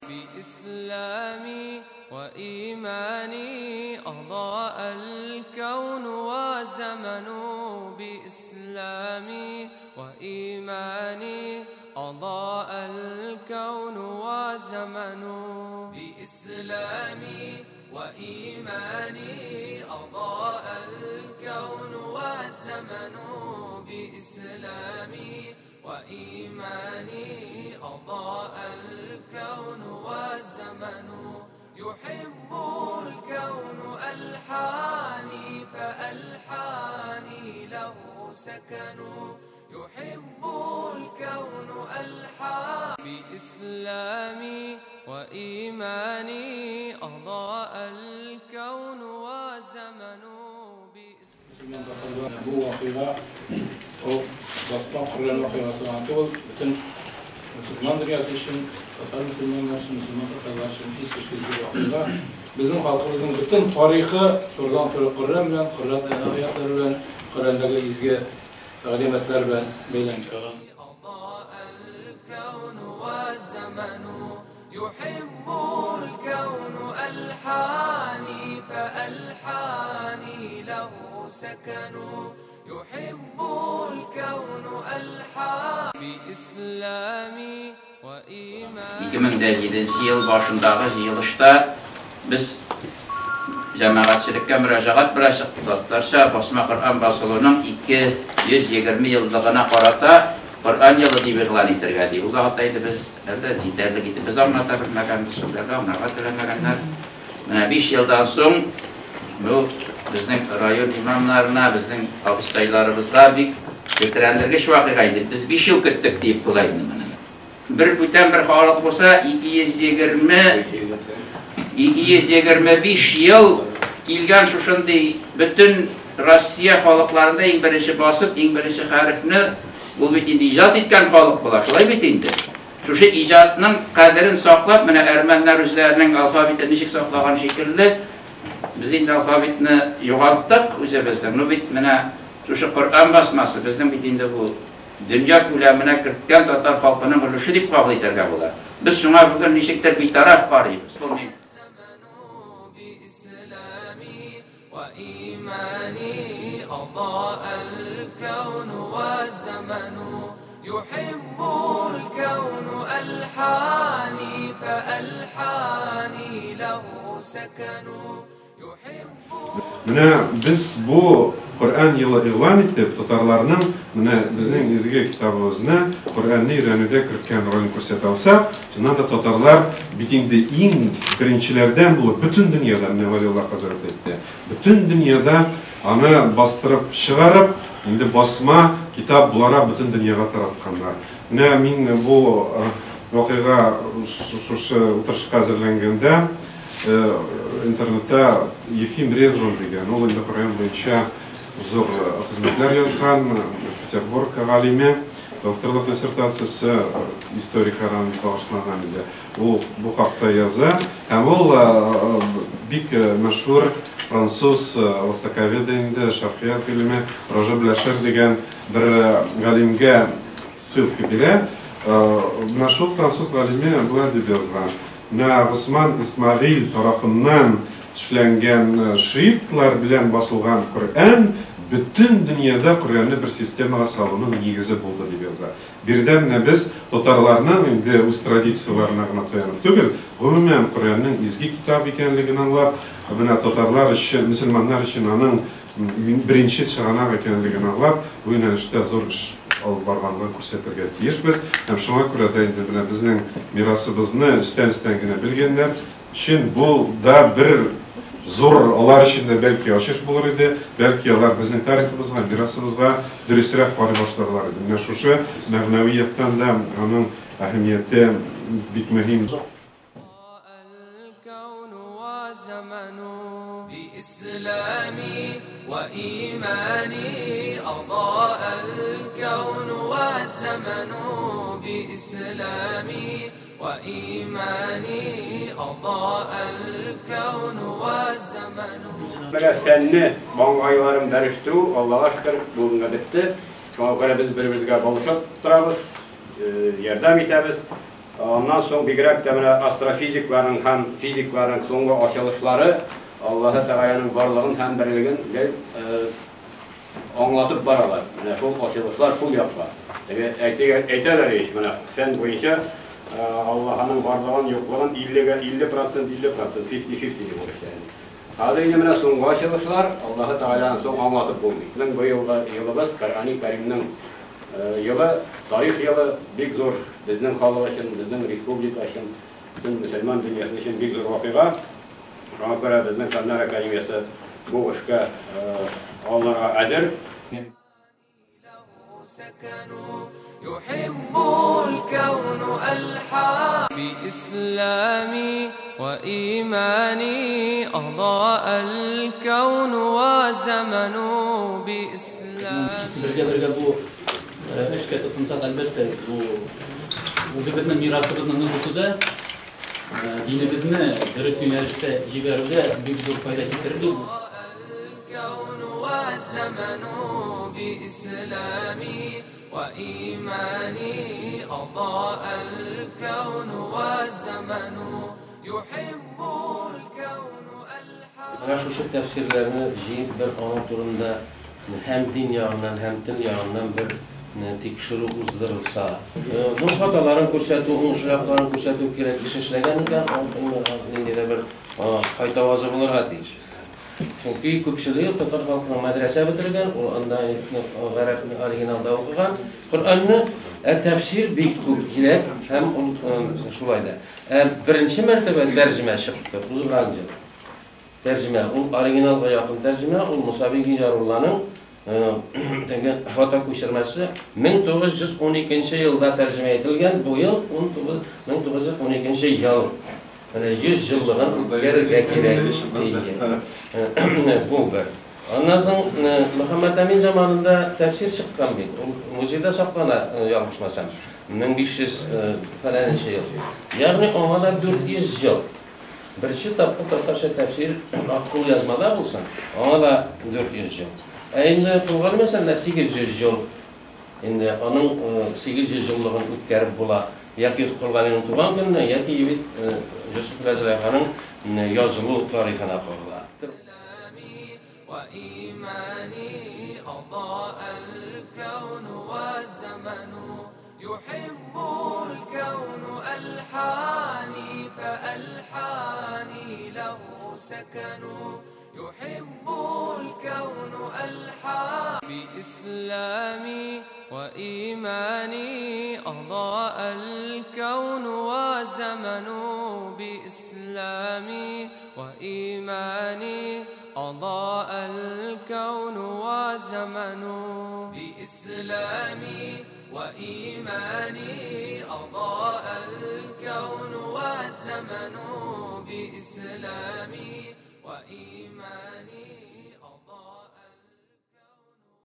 بإسلامي وإيماني أضاء الكون وزمن، بإسلامي وإيماني أضاء الكون وزمن، بإسلامي وإيماني أضاء الكون والزمن، بإسلامي وإيماني أضاء الكون والزمن، يحب الكون ألحاني فألحاني له سكن، يحب الكون ألحاني، بإسلامي وإيماني أضاء الكون وزمن. Bu vaqiğa o basma Kur'an vaqiğası түгел, бөтен мөселман дөньясы өчен, татар мөселманнар өчен, мөселман татарлар өчен искиткеч зур вакыйга. Безнең халкыбызның бөтен тарихы турыдан-туры Коръән белән, Коръән аятлары белән, Коръәндәге изге тәгълиматлар белән бәйләнгән. يحب الكون ألحاني فألحاني له سكن، يحب الكون ألحاني، بإسلامي وإيماني. 2007 ел башындагы җыелышта без җәмәгатьчелеккә мөрәҗәгать белән чыктык. Татарча басма Коръән басылуның 220 еллыгына карата Коръән елы дип игълан итәргә ди. Ул вакытта инде без әлдә җитәрлек итеп без аңлата белмәгәнбез, шуларга аңларга теләмәгәннәр. Менә 5 елдан соң бу безнең район имамнарына, безнең абыстайларыбызга бик тетрәндергеч вакыйга иде. Без 5 ел көттек дип була инде моны. Бер бүтән бер халык булса 225 ел килгән шушындый бөтен Россия халыкларында иң беренче басып, иң беренче хәрефне ул бит инде иҗат иткән халык була. Шулай бит инде. Шушы иҗатның кадерен саклап, менә әрмәннәр үзләренең алфавитын ничек саклаган шикелле, без инде алфавитны югалттык үзебезнең. Ну бит менә шушы Коръән басмасы безнең бит инде бу дөнья күләменә керткән татар халкының өлеше дип кабул итәргә була. Без шуңа бүген ничектер битараф карыйбыз. وإيماني أضاء الكون والزمن، يحب الكون ألحاني فألحاني له سكن، يحب. Менә без бу Коръән елы игълан итеп, татарларның менә безнең изге китабыбызны Коръәнне өйрәнүдә керткән ролен күрсәтә алсак, чыннан да татарлар бит инде иң беренчеләрдән булып бөтен дөньяда, менә Вәлиулла хәзрәт әйтте, бөтен дөньяда аны бастырып чыгарып, инде басма китап буларак бөтен дөньяга таратканнар. Менә мин бу вакыйга шушы утырышка әзерләнгәндә интернетта Ефим Резван дигән, ул инде Коръән буенча зур хезмәтләр язган, Петербург галиме, докторлык диссертациясе историк Коръән багышланган иде. Ул бу хакта яза, һәм ул бик мәшһүр француз востоковеды инде, шәркыят гыйлеме Роже Блашер дигән бер галимгә ссылка бирә. Менә шул француз галиме болай дип язган: Менә Госман Исмагыйль тарафыннан эшләнгән шрифтлар белән басылган Коръән бөтен дөньяда Коръәнне бер системага салуның нигезе булды дип яза. Биредә менә без татарларның инде үз традицияларына гына таянып түгел, гомумән Коръәннең изге китап икәнлеген аңлап, менә татарлар өчен, мөселманнар өчен аның беренче чыганак икәнлеген аңлап, бу юнәлештә зур эш алып барганлыгын күрсәтергә тиешбез. Һәм шуңа күрә дә инде менә безнең мирасыбызны өстән-өстән генә белгәннәр өчен бу да бер зур, алар өчен дә бәлки ачыш булыр иде, бәлки алар безнең тарихыбызга, мирасыбызга дөресрәк карый башларлар иде. Менә шушы мәгънәви яктан да аның әһәмияте бик мөһим. بإسلامي وإيماني أضاء الكون والزمن، بإسلامي وإيماني أضاء الكون والزمن. Менә фәнне маңгайларын бәрештерү, Аллаһка шөкер, бүгенгә бетте. Шуңа күрә без бер-беребезгә булышып торабыз, ярдәм итәбез. Аннан соң бигрәк тә менә астрофизикларның һәм физикларның соңгы ачылышлары Аллаһы Тәгаләнең барлыгын һәм берлеген гел аңлатып баралар. Менә шул ачылышлар шул якка. Теге әйтәләр ич, менә фән буенча Аллаһының барлыгын, юклыгын 50-гә 50%, 50%, 50-50 дип урысча. Хәзер инде менә соңгы ачылышлар Аллаһы Тәгаләне соң аңлатып булмый. Безнең быелгы елыбыз Коръәни Кәримнең елы, тарих елы бик зур безнең халык өчен, безнең республика өчен, бөтен мөселман дөньясы өчен бик зур вакыйга. Шуңа күрә безнең Фәннәр академиясе бу эшкә алынырга әзер. يحب الكون ألحان بإسلامي وإيماني أضاء الكون والزمن بإسلامي. Бергә-бергә бу эшкә тотынсак, әлбәттә, бу үзебезнең мирасыбызны ныгытуда, динебезне дөрес юнәлештә җибәрүдә бик зур файда китерде. الكون والزمن بإسلامي وإيماني أضاء الكون والزمن يحب الكون ألحان. Менә шушы тәфсирләрне җыеп бер аның турында һәм дин ягыннан, һәм тел ягыннан бер тикшерү уздырылса, ну, хаталарын күрсәтү, уңыш якларын күрсәтү кирәк. Кеше эшләгән икән, ниндидер бер кайтавазы булырга тиеш. Чөнки күпчелеге татар халкының мәдрәсә бетергән, ул анда гарәп оригиналда укыган Коръәнне, ә тәфсир бик күп кирәк һәм ул шулай да. Беренче мәртәбә тәрҗемә чыкты узган ел. Тәрҗемә, ул оригиналга якын тәрҗемә, ул Муса Бигиҗарулланың теге фото күчермәсе 1912 елда тәрҗемә ителгән, бу ел 1912 ел. 100 еллыгын үткәрергә кирәк. Бу бер. Аннан соң Мөхәммәд Әмин заманында тәфсир чыккан бит. Ул музейда саклана, ялгышмасам. 1500 фәләнче ел. Ягъни аңа да 400 ел. Беренче тапкыр татарча тәфсир кул язмада булсын, аңа да 400 ел. Ә инде Кол Гали мәсәлән 800 ел. Инде аның 800 еллыгын үткәреп була. Яки Кол Галинең туган көненә, яки бит Йосыф белән Зөләйханың язылу тарихына кагыла. وإيماني أضاء الكون والزمن يحب الكون ألحاني فألحاني له سكن يحب الكون ألحان بإسلامي وإيماني أضاء الكون والزمن بإسلامي وإيماني أضاء الكون والزمن بإسلامي وإيماني أضاء الكون والزمن بإسلامي وإيماني.